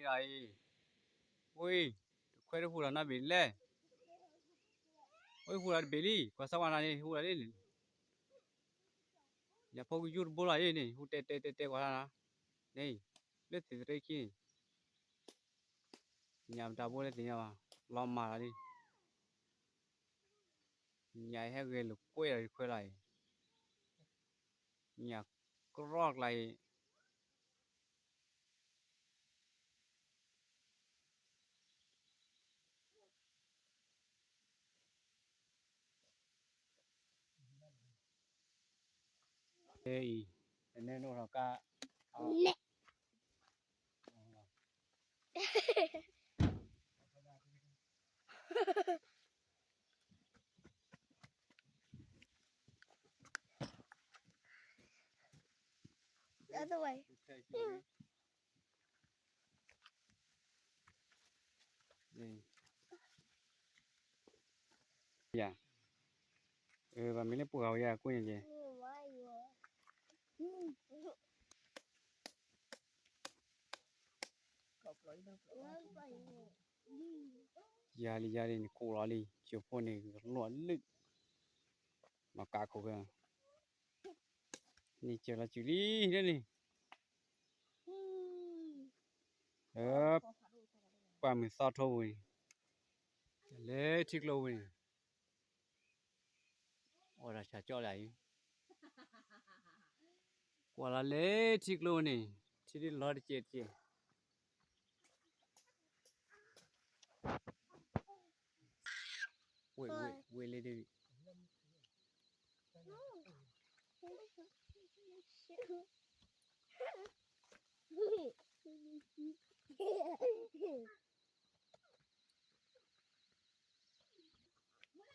အံၤ, ဝံၤ, တခွဲတဟူးလီၤနီတဘ့ၣ်လဲၣ်, ဝံၤဟူးလီၤတဘ့ၣ်လံ, ကွၢ်စၢ်ဝါနၤန့ၣ် ဟူးလီၤလံန့ၣ်, ယဖိကယူတဘိလီၤအံၤန့ၣ် ဟူးတဲတဲတဲတဲကွၢ်လၢနၤ, န့ၣ်, လၢသ့ၣ်သရ့ခံန့ၣ်, ညၣ်ပတၢ်ဘိလၢသ့ၣ်ညါဘၣ်, လီၤမၢ်လီၤလံ, ညၣ်အံၤဟဲဂဲၤလိာ်ကွဲလီၤတခွဲလီၤအံၤ, ညၣ်ကြီကျါအံၤ အံၤ, တန့ၢ်နအိၣ်ထီၣ်ကါ, ယၤ, ဘၣ်မ့ၢ်လၢပှၤဂၤဝဲယၤကွၢ်န့ၣ်ကဲ, ယၤလံယၤလံန့ၣ် ကိးလီၤလံ ကၠိဖိန့ၣ် ကလိၣ်လုၢ်, မၤကးခိၣ်ဖဲ န့ၣ်စၢၤလီၤစုၤလံန့ၣ်, ပှၢ်မုၢ်သီထိပူၤန့ၣ်, လဲၤထံကျိပူၤန့ၣ်, အိၣ်ဒီးဆၣ်ကၠီလၢအံၤ, ကွၢ်လီၤလဲၤထံကျိန့ၣ်, ထံဒ်လီၤတကဲးတကဲး ဝ့ၢ်ဝ့ၢ်ဝ့ၢ်လၢဒ်,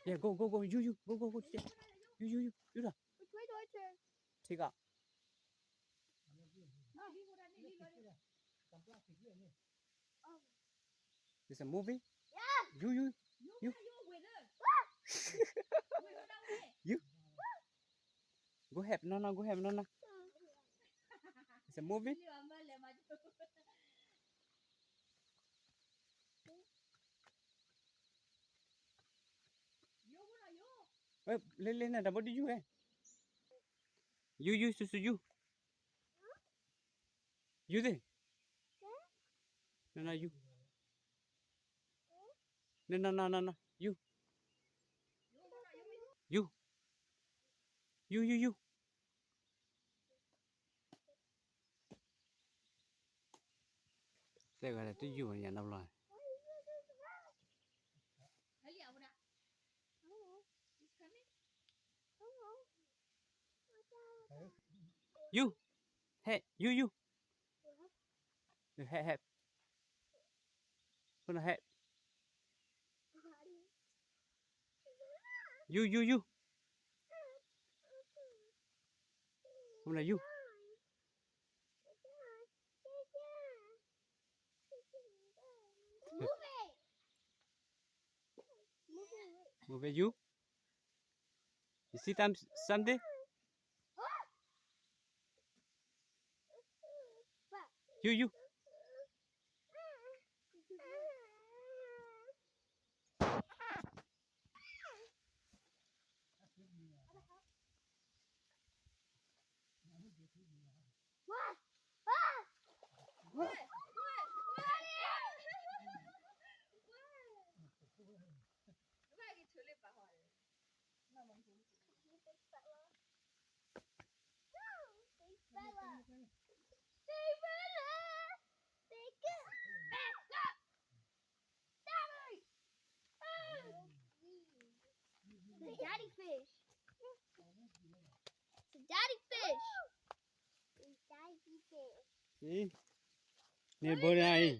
ယ go go go ယူယူ go go go ယူယူယူယူဒီး take out. It's a movie. ယူယူယူ ယူ go ahead နီၢ်နီၢ် go ahead နီၢ်နီၢ်. It's a movie. လဲၤလဲၤနတၢ်ဘိဒ်ယူဟဲ, ယူယူ ဆူၣ်ဆူၣ်ယူ, ယူသ့ၣ်, နနယူ, နနနနန ယူ, ယူ, ယူယူယူ. သဲဂၤဒီးတယူၢ်ညါနီတဘျီ, ယူ, ဟဲ, ယူယူ, ဟဲဟဲ, ဖဲနဟဲ, ယူယူယူ, ဖဲနယူ. Move it, you. You see some, something? You, you. It's a daddy fish. It's a daddy fish. It's a daddy fish. န့ၣ်ဘိန့ၣ်,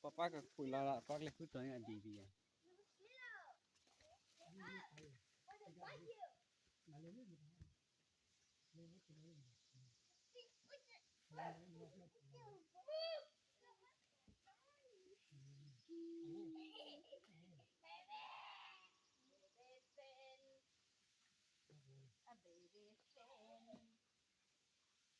ပပၢ်ကကွံာ်လီၤလၢပၢ်ကျဲဃုတီၤန့ၣ်အဒံးဒံးဧါ.မ့ၢ်တၢ်အၢ ပတဟ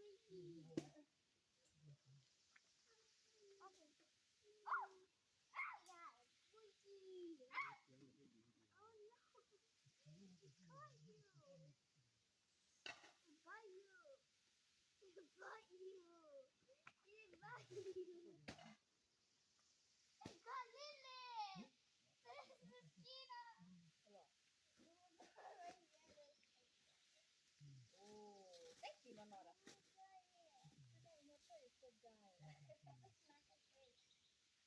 ဲကီၤနီၣ်ဒၢး, နီ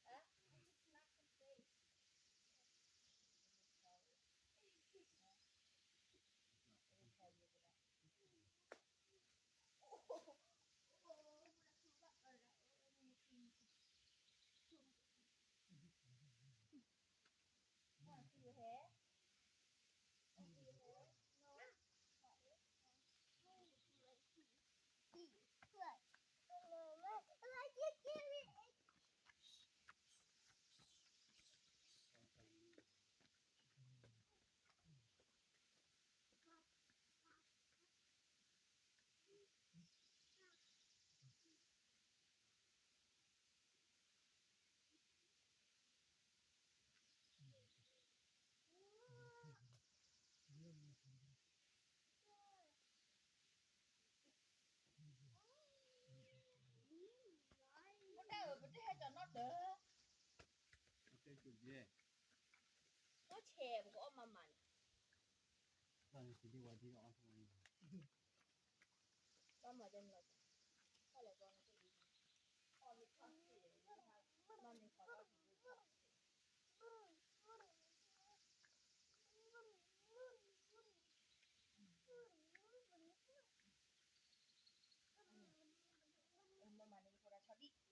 ၣ်ဆဲး ပကအီၣ်မၤမၤန့ၣ်, ဘၣ်မၤတၢ်န့ၣ်လီၤ, ဘၣ်လဲၤဘီန့ၣ်, ဘၣ်မ့ၢ်ခီထီၣ် မၤမၤန့ၣ် ယဖိဒၣ်ဆီဒံၣ်,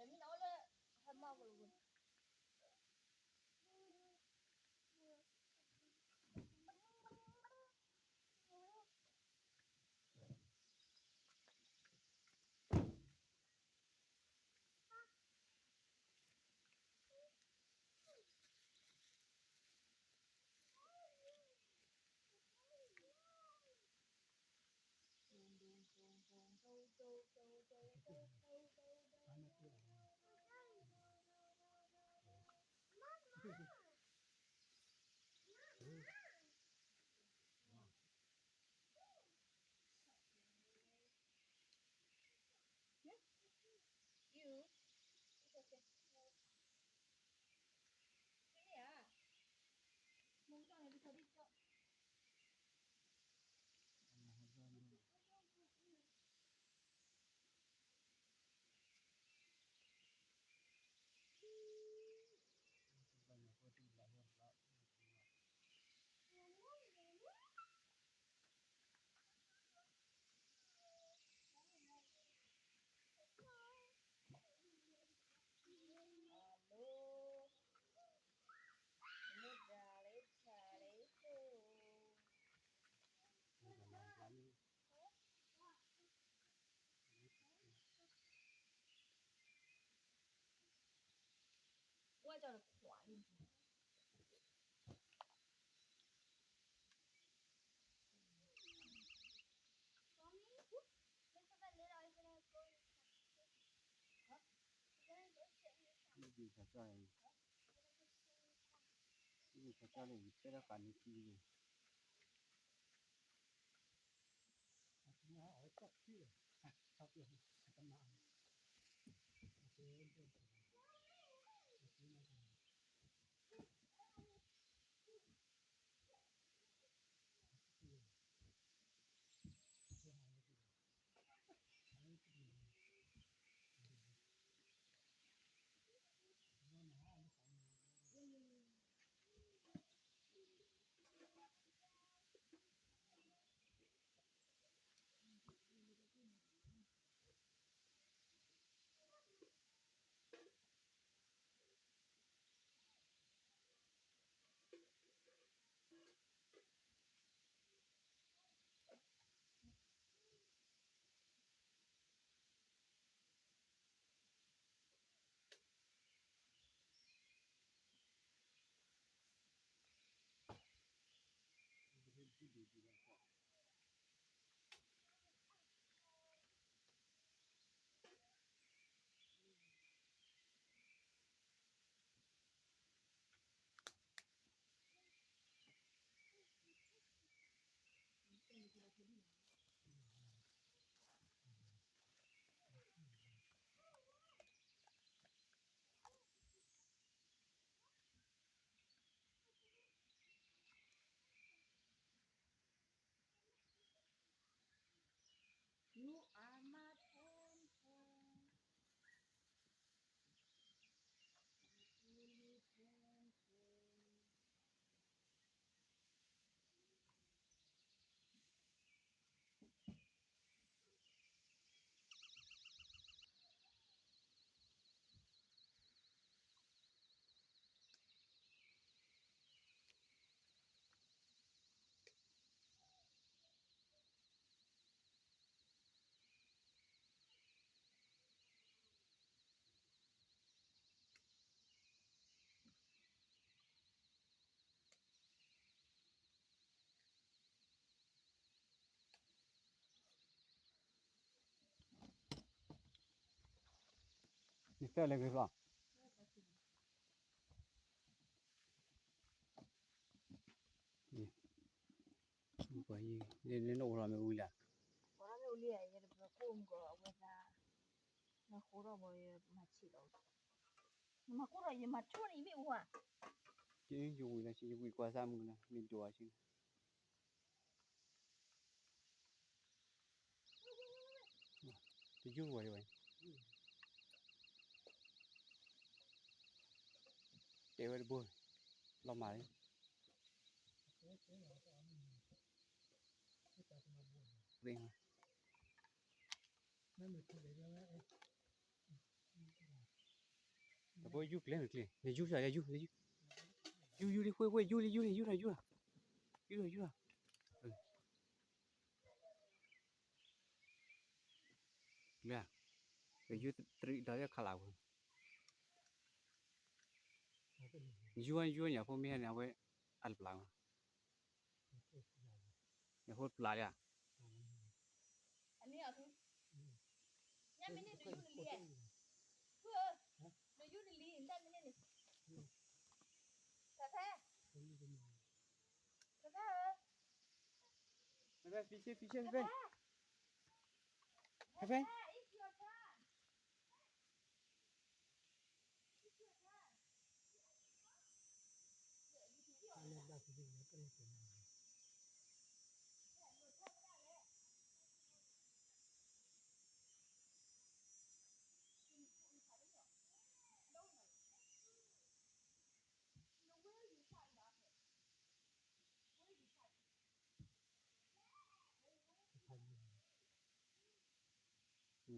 လၢမ့ၢ်နအိၣ်လၢ ဟဲမၤကလိၤကလိၤ တဲလဲၤက့ၤဖျီၣ်, ပှၤယံၤ နအိၣ်ထီၣ်မ့ၢ်ဝံၤလၢ, ဝံၤလံ, ယတပၢၤကိၣ်မကီးအဝဲသး, နဃိထီၣ်ဘီယမၤဆံးလီၤ, နမၤကိၣ်ထီၣ်ယမၤဆိၣ်န့ၣ်ယမ့ၢ်အိၣ်ဧါ, ယဝံၤလၢယဝံၤကွၢ်သးမုၢ်လၢ မ့ၢ်ဒိၣ်အါဆံ တယူၢ်ဝဲဝဲ, တဲဝဲတဘိ, လီၤမၢ်လံ, သ့ၣ်ညါ, တဘိယူၢ်ကျဲနကျဲ, နယူၢ်စၢ်ယယူၢ်, ယူၢ်ယူၢ်လံ ဝ့ၢ်ဝ့ၢ် ယူၢ်လံ ယူၢ်လံ ယူၢ်ထီၣ် ယူၢ်ထီၣ်, ယူၢ်ထီၣ် ယူၢ်ထီၣ်, ကျဲ, ကယူၢ်တရံးဒီးယခးလၢ်ဝဲ, ယူၢ်ယူၢ်ညါဖိမ့ၢ်ဟဲန့ၣ် အဝဲအတပျၢ်မး, ယဖိတပျၢ်လံဧါ, ဖဲဖဲ ဖံဆ့ ဖံဆ့ ဖဲဖဲ, ဖဲဖဲ ယ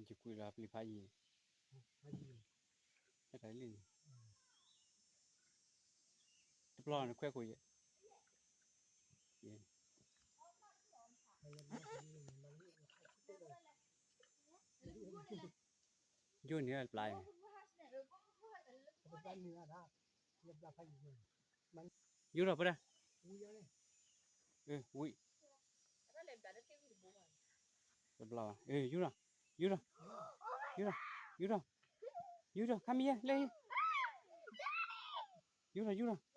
ကွံာ်လီၤပျံၤဖးယံၤ, တၢ်လံန့ၣ်, တပျီနခွဲးခိၣ်ယဲၢ်, ယိၣ်န့ၣ်တပျီန့ၣ်, ယူၢ်ထီၣ်ဖဲဒၣ်, ဝံၣ်, တဘျီဘၣ်, ယူၢ်ထီၣ်, ယူၢ်ထီၣ်, ယူၢ်ထီၣ်, ယူၢ်ထီၣ်, ယူၢ်ထီၣ်, ယူၢ်ထီၣ်, ခါမံၤယဲၢ် လဲၣ်, ယူၢ်ထီၣ် ယူၢ်ထီၣ်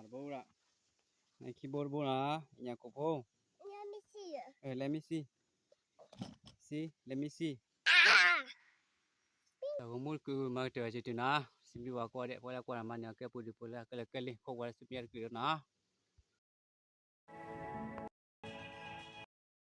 တဘိဒၣ်, ခံဘိတဘိနီၤ, ညၣ်ကိၣ်ဖိ, let me see, see, let me see, တၢ်ဂီၤမူတကုာ်မၤကတၢၢ်စ့ၢ်တုၤနီၤ, စံးဘျုးဘၣ်ကိးဂၤဒဲး ပှၤလၢကွၢ်တၢ်မၤန့ၢ်အီၤကဲပူၤဒုးဖိလၢကလဲၤကဲလံ ခိးကွၢ်လၢစူပညါတကုာ်ဒီးနီၤ.